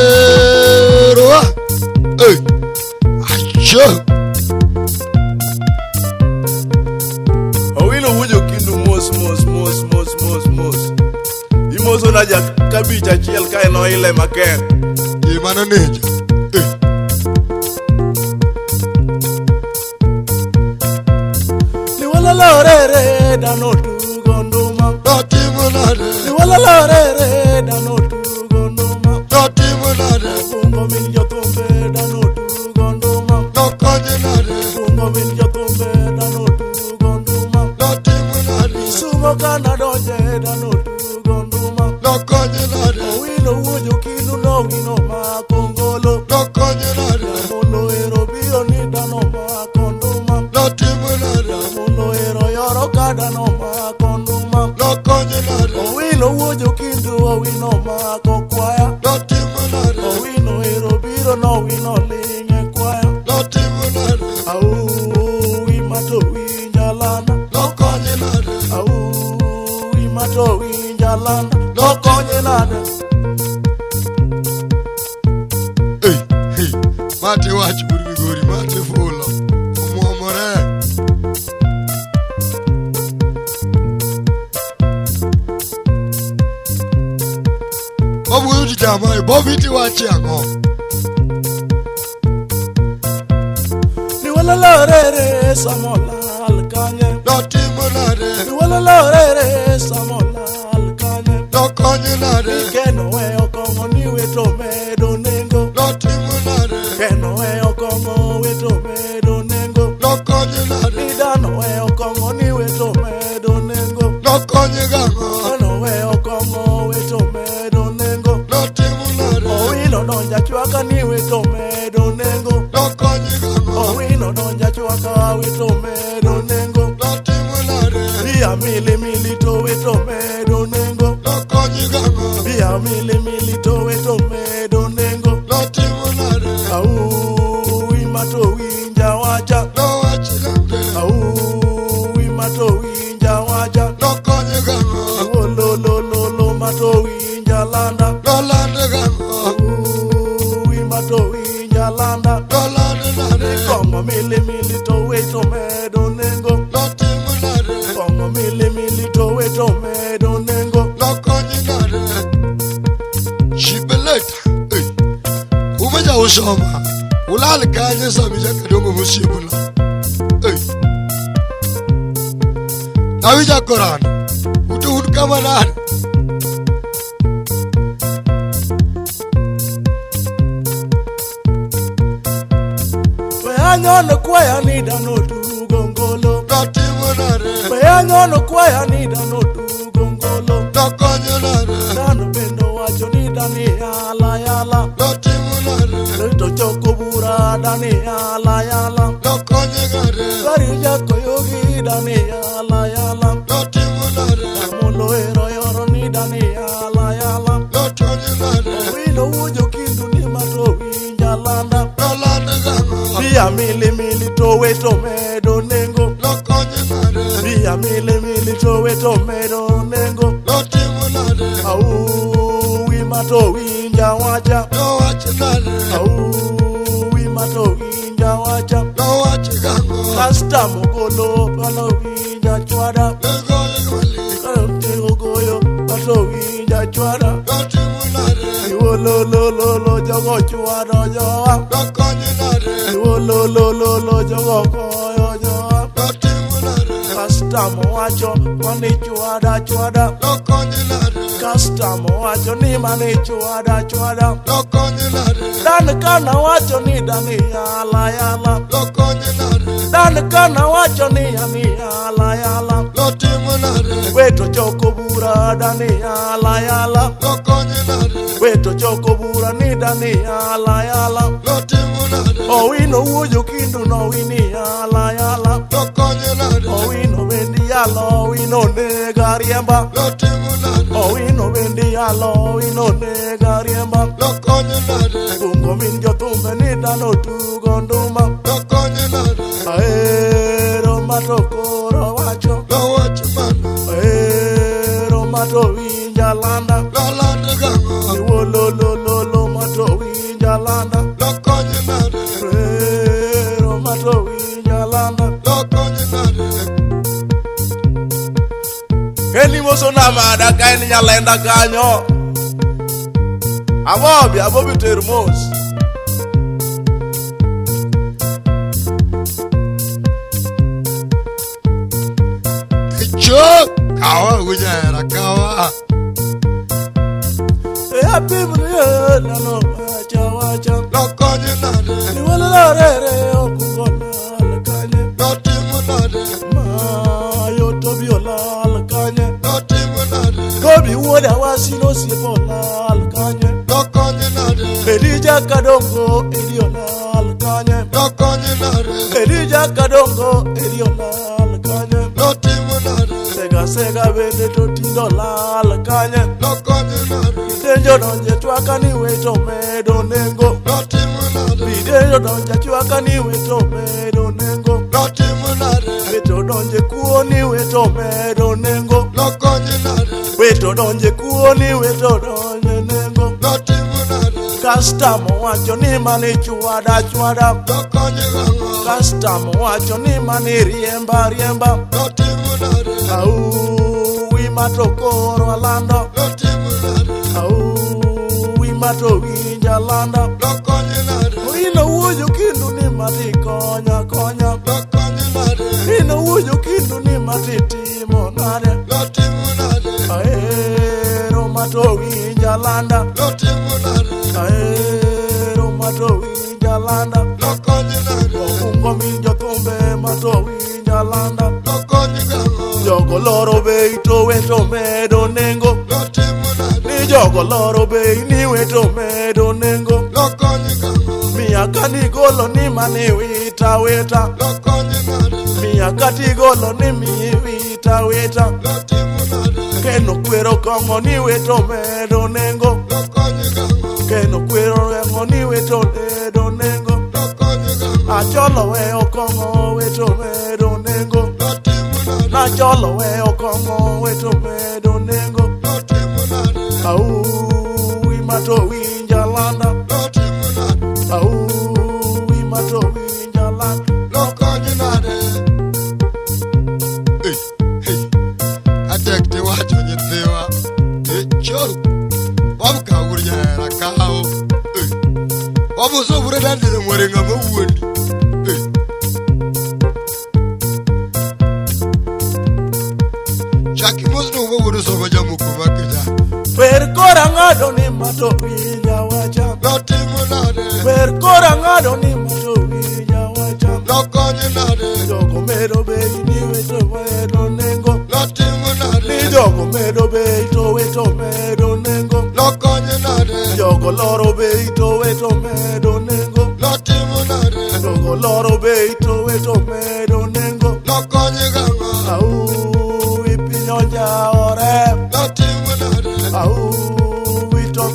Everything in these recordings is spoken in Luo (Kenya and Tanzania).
Aeroa. Hey. Acho. Owino wuojo kindu mos mos mos mos mos mos. Imoso na ja kabich achiel kae noile maken. E mano ninja. Hey. Liwalalorere dhano tugo nduma. Notimo nade? Liwalalorere dhano tugo nduma. Notimo nade? Bungo min jothumbe dhano tugo nduma. Nokonye nade? Bungo min jothumbe dhano tugo nduma. Notimo nade? Sumo kana donje dhano tugo nduma. Nokonye nade? Owino wuojo kindu nowino mako ngolo. Nokonye nade? Mulo ero biro ni dhano mako nduma. Notimo nade? Mulo ero yoro ka dhano mako nduma. Nokonye nade? Owino wuojo kindu owino mako kwaya. Notimo nade? Owino ero biro nowino ling' e kwaya. Notimo nade? Auwi mato winja landa. Nokonye nade? Auwi mato winja landa. Nokonye nade? Hey, hey. Mate wach bur Migori, mate fulo. Omuomore. Bob wuoyo jamae, Bob iti wache ang'o? Liwalalorere samolal kanye. Notimo nade? Liwalalorere samolal kanye. Nokonye nade? Keno weyo kong'o ni wito medo nengo. Notimo nade? Keno weyo kong'o wito medo nengo. Nokonye nade? Ni dhano weyo kong'o ni wito medo nengo. Nokonye gang'o? Dhano weyo kong'o wito medo nengo. Notimo nade? Owino donja chwaka ni wito medo nengo. Nokonye gang'o? Owino donja chwaka wito medo nengo. Notimo nade? Bia mili mili to wito medo nengo. Nokonye gang'o? Bia mili mili to wito medo nengo. Notimo nade? Auwi mato winja wacha. Nowach nade? Auwi mato winja wacha. Nokonye gang'o? Wololololo mato winja landa. Nolande gang'o? Auwi mato winja landa. Nolande nade? Kong'o mili mili to wito medo nengo. Notimo nade? Kong'o mili mili to wito medo nengo. Nokonye nade? Shibeleta. Hey. Umeja usoma. Ulal kanye samija kadongo musiebula. Hey. Awija Koran. Utu un kama nade? We anyono kwaya ni dhano tugo ngolo. Notimo nade? We anyono kwaya ni dhano tugo ngolo. Nokonyo nade? Dhano bende wacho ni dhani yala yala. Notimo nade? To choko bura dhani yala yala. Nokonye gade? Gari jakoyogi dhani yala yala. Notimo nade? Mulo ero yoro ni dhani yala yala. Notonye nade? Owino wuojo kindu ni mato winja landa. Nolande gang'o? Bia mili mili to wito medo nengo. Nokonye nade? Bia mili mili to wito medo nengo. Notimo nade? Auwi mato winja wacha. Nowach nade? Auwi mato winja wacha. Nowach gang'o? Kasta mogolo pano winja chwada. Nogoyo malich. Kano goyo pato winja chwada. Notimo nade? Iwololololo jogo chwado jowa. Nokonye nade? Iwololololo jogo goyo jowa. Notimo nade? Kasta mowacho mani chwada chwada. Nokonye nade? Kasta mowacho ni mani chwada chwada. Nokonye nade? Dan kana wacho ni dani yala yala. Nokonye nade? Dan kana wacho ni yani yala yala. Notimo nade? Weto choko bura dani yala yala. Nokonye nade? Weto choko bura ni dani yala yala. Notimo nade? Owino wuojo kindu no wini yala yala. Nokonye nade? Owino bendi yalo owino nega riemba. Notimo nade? Owino bendi yalo owino nega riemba. Nokonye nade? Bungo min jothumbe ni dhano tugo nduma. Nokonye nade? Ahero mato koro wacho. Nowach mana. Ahero mato winja landa. Nolande gang'o? Iwololololo Ken imoso namada ka en nyalenda kanyo. Abobi, abobi ter mos. Cho kawa ujera kawa. E apim ni nano wacha wacha. Nokonyi nade. Ni wala rere okugola kanye. Notimo nade. Ma yo tobi olal kanye. Notimo nade. Kobi wuoda wasino osiepo olal kanye. Nokonyi nade. Elija Kadongo eri olal kanye. Nokonyi nade. Elija Kadongo eri olal kanye. Notimo nade. Sega sega bende to tindo lal kanye. Nokonyi nade. Bidenjo donje chwaka ni weto medo nengo. Notimo nade. Bidenjo donje chwaka ni weto medo nengo. Notimo nade. Weto donje kuo ni weto medo nengo. Nokonyi nade. Weto donje kuo ni weto donje nengo. Notimo nade. Custom wacho ni mani chwada chwada. Nokonyi gang'o. Custom wacho ni mani riemba riemba. Notimo nade. Au mato koro alando. Notimo nade. Au mato winja landa. Nokonyi nade. Ino wuoyo kindu ni mati konya konya. Nokonyi nade. Ino wuoyo kindu ni mati timo nade. Notimo nade. Ahero mato winja landa. Notimo nade. Ahero mato winja landa. Nokonyi nade. Okungo min jothumbe mato winja landa. Nokonyi gang'o. Jogo loro bei to weto medo nengo. Notimo nade. Ni jogo loro bei ni weto medo nengo. Nokonyi gang'o. Miya kanigolo ni mani wita wita. Nokonyi nade. Miya katigolo ni mi wita wita. Notimo nade. Keno kwero kong'o ni weto medo nengo. Nokonyi gang'o. Keno kwero kong'o ni weto medo nengo. Nokonyi gang'o. Acholo weyo kong'o weto medo nengo. Notimo nade. Nacholo weyo kong'o weto medo nengo. Notimo nade. Au mato winja landa. Notimo nade. Au mato winja landa. Nokonyi nade. Hey, hey. Atek tiwacho nyithiwa. Eh, cho. Wabuka ur jahera kawo. Eh. Wabuso bure dande mwere ng'ama wuondi. Eh. Chak imosno wuod somo jamoko makija. Ber kora ng'ado ni mato winja wacha. Notimo nade. Ber kora ng'ado ni mato winja wacha. Nokonyi nade. Jogo medo bei ni weto medo nengo. Notimo nade. Ni jogo medo bei to weto medo nengo. Nokonyi nade. Jogo loro bei to weto medo nengo. Notimo nade. Jogo loro bei to weto medo nengo. Nokonyi gang'o. Au piny ojaore. Notimo nade. Au to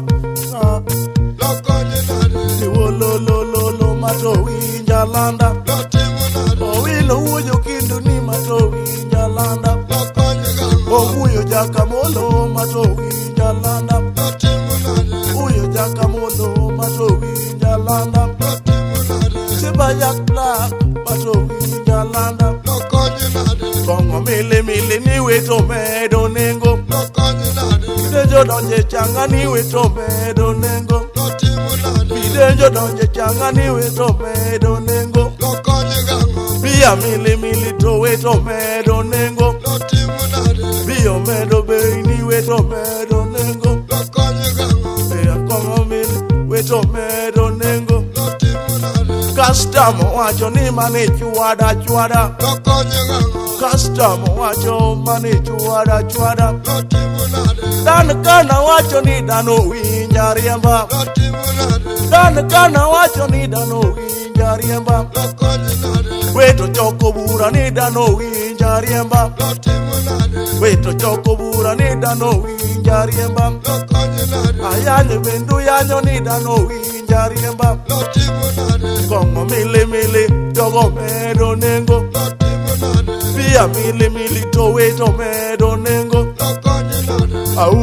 Nokonyi nade. Iwololololo mato winja landa. Notimo nade. Owilo wuoyo kindu ni mato winja landa. Nokonyi gang'o. Owuoyo jakamolo mato winja landa. Notimo nade. Uyo jakamolo mato winja landa. Notimo nade. Sibayak black mato winja landa. Nokonyi nade. Kong'o milimili ni weto medo nengo. Nokonyi nade. Bidenjo donje changa ni weto medo nengo. Notimo nade. Bidenjo donje changa ni weto medo nengo. Nokonyi gang'o. Bia milimili to weto medo nengo. Notimo nade. Bio medo bei ni weto medo nengo. Nokonyi gang'o. Bia kong'o mili weto medo nengo. Notimo nade. Custom wacho ni mani chwada chwada. Nokonyi gang'o. Custom wacho mani chwada chwada. Notimo nade. Dan kana wacho ni dano winja riemba. Notimo nade. Dan kana wacho ni dano winja riemba. Nokonyi nade. Weto choko bura ni dano winja riemba. Notimo nade. Weto choko bura ni dano winja riemba. Nokonyi nade. Ayanyo bendu yanyo ni dano winja riemba. Notimo nade. Kong'o milimili jogo medo nengo. Notimo nade. Bia milimili to weto medo nengo. Nokonyi nade. Au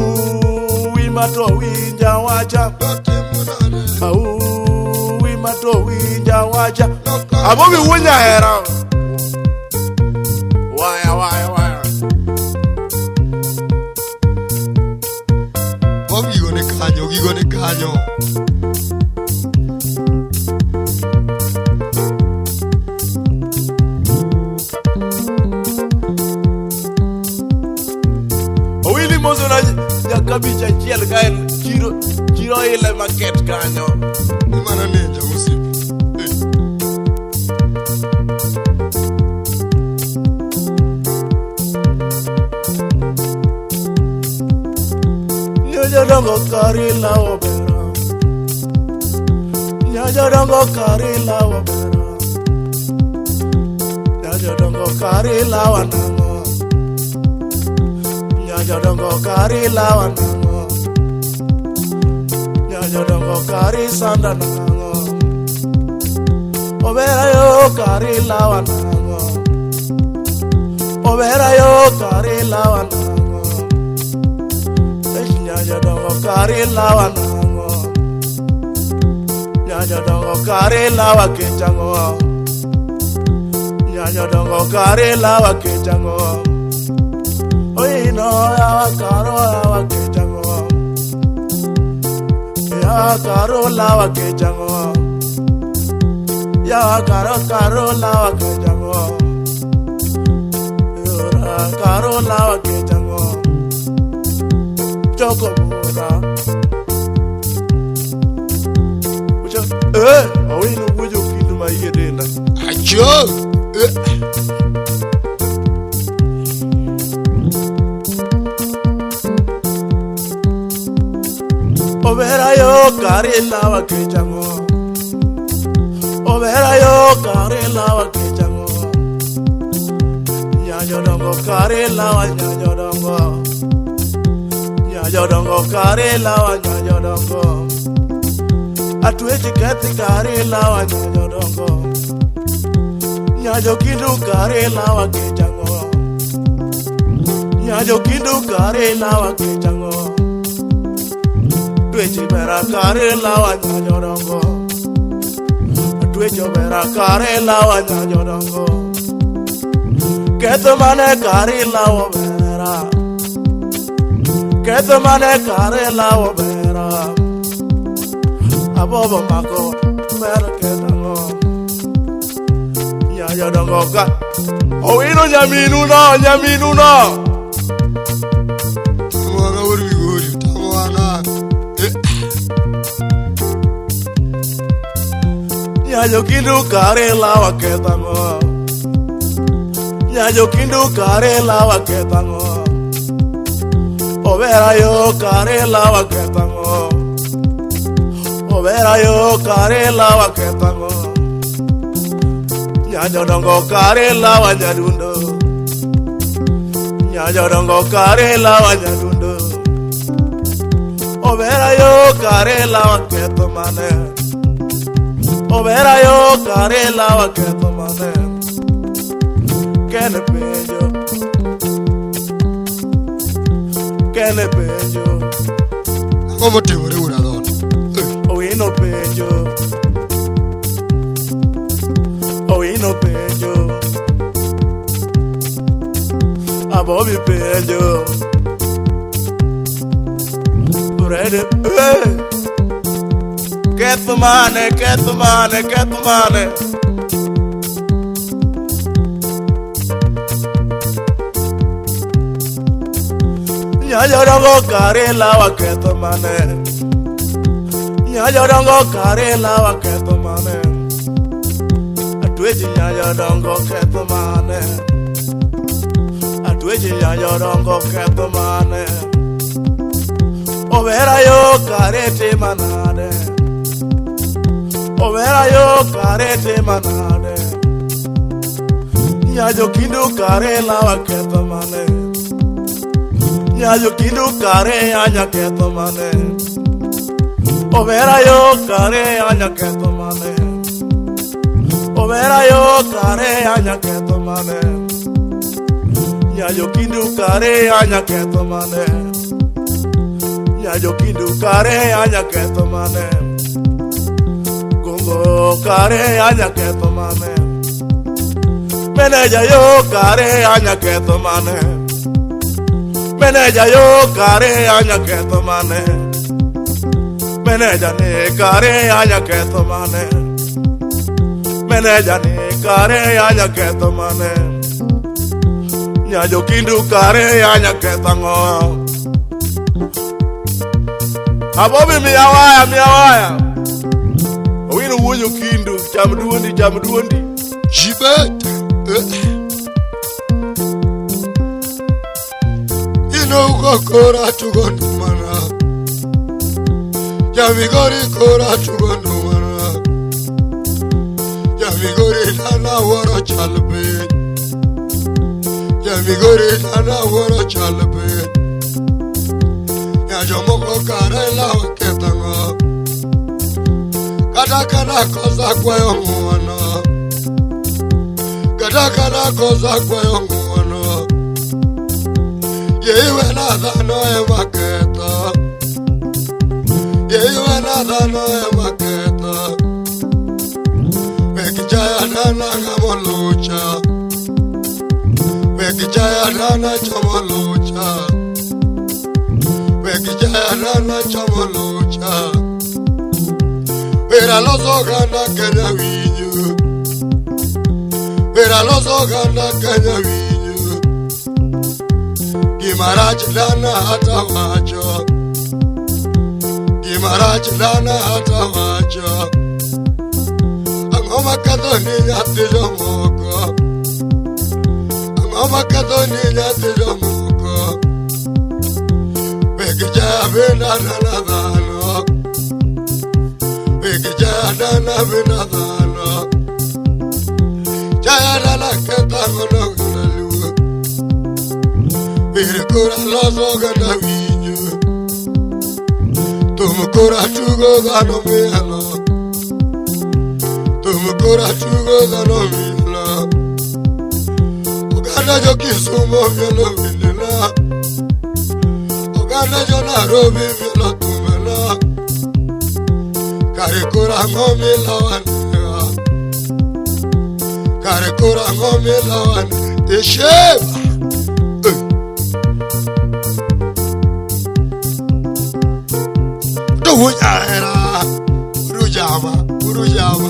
mato winja wacha. Notimo nade. Au mato winja wacha. Nokonyi Abobi wuo nyahera. Waya waya waya. kanyo, gigo ni kanyo. Owili mosona jakabich achiel ka en chiro chiro ile market kanyo. Ni mana ninja osiepe. Eh. Nyojodongo kari lawo bera. Nyojodongo kari lawo bera. Nyojodongo kari lawa nango. Nyojodongo kari lawa nango. Nyojodongo kari sanda nango. Obera yo kari lawa nango. Obera yo kari lawa nango. Nyajodongo kare lawa nango. Nyajodongo kare lawa kechango. Nyajodongo kare lawa kechango. Oino yawa karo yawa kechango. Yawa karo lawa kechango. Yawa karo karo lawa kechango. Yora karo lawa kechango. Choko bura. Ucho, awino wuoyo kindu ma iye denda. Acho! Eh. Obera yo kare lawa kechango. Obera yo kare lawa kechango. Nyajodongo kare lawa nyajodongo. Nyajodongo kare lawa nyajodongo. Atwechi kethi kare lawa nyajodongo. Nyajo kindu kare lawa kechango. Nyajo kindu kare lawa kechango. Twechi bera kare lawa nyajodongo. Twecho bera kare lawa nyajodongo. Ketho mane kare lawa bera. Ketho mane kare lawa bera. Abobo mako bera kethango. Nyajodongo ka. Owino nyaminu no, nyaminu no. Tamo wang'a wuod Migori, tamo wang'a. Eh. Nyajo kindu kare lawa kethango. Nyajo kindu kare lawa kethango. Obera yo kare lawa kethango. Obera yo kare lawa kethango. Nyajodongo kare lawa nyadundo. Nyajodongo kare lawa nyadundo. Obera yo kare lawa ketho mane. Obera yo kare lawa ketho mane. Kene penjo. Kene penjo. Ang'o motimore wuod adhot? Eh. Owino penjo. Owino penjo. Abobi penjo. Brede, eh. Ketho mane, ketho mane, ketho mane. Nyajodongo kare lawa ketho mane. Nyajodongo kare lawa ketho mane. Atwechi nyajodongo ketho mane. Atwechi nyajodongo ketho mane. Obera yo kare tima nade. Obera yo kare tima nade. Nyajo kindu kare lawa ketho mane. Nyajo kindu kare anya ketho mane. Obera yo kare anya ketho mane. Obera yo kare anya ketho mane. Nyajo kindu kare anya ketho mane. Nyajo kindu kare anya ketho mane. Gongo kare anya ketho mane. Meneja yo kare anya ketho mane. Meneja yo kare anya ketho mane. Meneja ni kare anya ketho mane. Meneja ni kare anya ketho mane. Nyajo kindu kare anya ketho ang'o. Abobi miya waya. Owino wuoyo kindu, cham duondi, cham duondi. Jibet. Ino kora tugo numana. Jamigori kora tugo numana. Jamigori dana woro chalbe. Jamigori dana woro chalbe. Ya jomoko kare lao ketanga. Kata kana kosa kwayo ng'uono. Kata kana kosa kwayo ng'uono. Yeiwe na dhano ema ketho. Yeiwe na dhano ema ketho. Weg jaya dana ng'amo lucha. Weg jaya dana chamo lucha. Weg jaya dana chamo lucha. Vera loso ganda Kenya winyo. Vera loso ganda Kenya winyo. Gimarach dana hata wacho. Gimarach dana hata wacho. Ang'o maketho ni nyathi jomoko. Ang'o maketho ni nyathi jomoko. Weg jaya benda dana dhano. Weg jaya dana benda dhano. Jaya dana ketho ang'o no luo. Wer kora loso ganda winjo. Thum kora tugo dhano mielo. Thum kora tugo dhano mielo. Oganda jo Kisumo mielo wendena. Oganda jo Nairobi mielo thumena. Kare kora ang'o milawanega. Kare kora ang'o milawan. Isheba. Era Urujama, Urujama.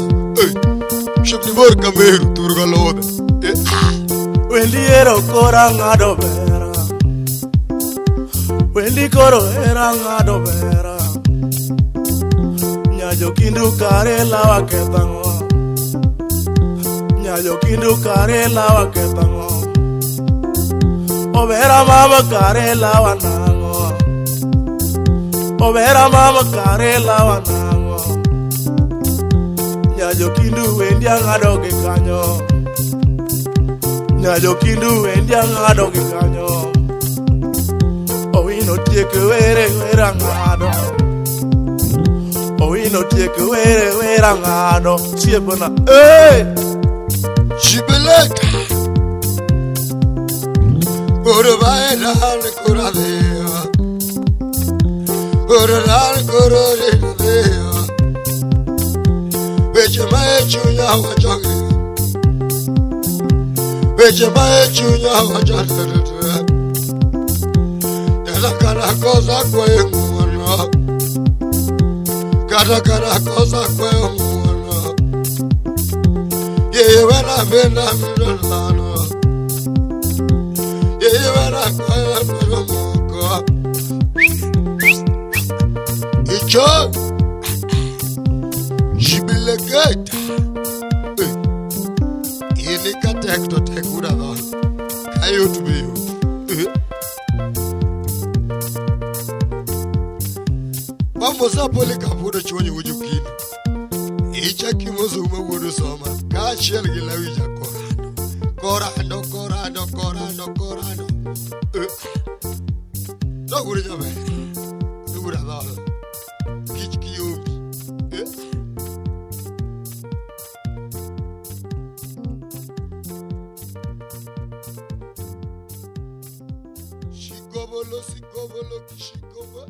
Shukni bor kameru turga lode. Wendi ero kora ng'ado bera. Wendi koro era ng'ado bera. Nyajo kindu kare lawa ketho ang'o. Nyajo kindu kare lawa ketho ang'o. Obera mama kare lawa nang'o. Obera mama kare lawa nang'o. Nyajo kindu wendi ang'ado gi kanyo. Nyajo kindu wendi ang'ado gi kanyo. Owino tiek were were ang'ado. Owino tiek were were ang'ado. Siepona. Hey! Jibeleka. Oro bae dal kora dea. Oro dal koro dea. Weche ma e chunya wacho gi. Weche ma e chunya wacho tete. Kata kana kosa kwayo ng'uono. Kata kana kosa kwayo ng'uono. Yeye wena benda mdolano. Yeye wena kwayo mdolomoko. Icho. Jibilegeta. Ini katek to tek ura dhano. Kayot be yot. Mamosa pole kapudo chuonyo wuoyo kino. Icha kimoso uma wuodo soma. Kaachiel gi lawi ja korando. Korando, korando, korando, korando. Doguru jaber. Doguru adhola. Kich kiyombi. Shikobolo, sikobolo, kishikobo.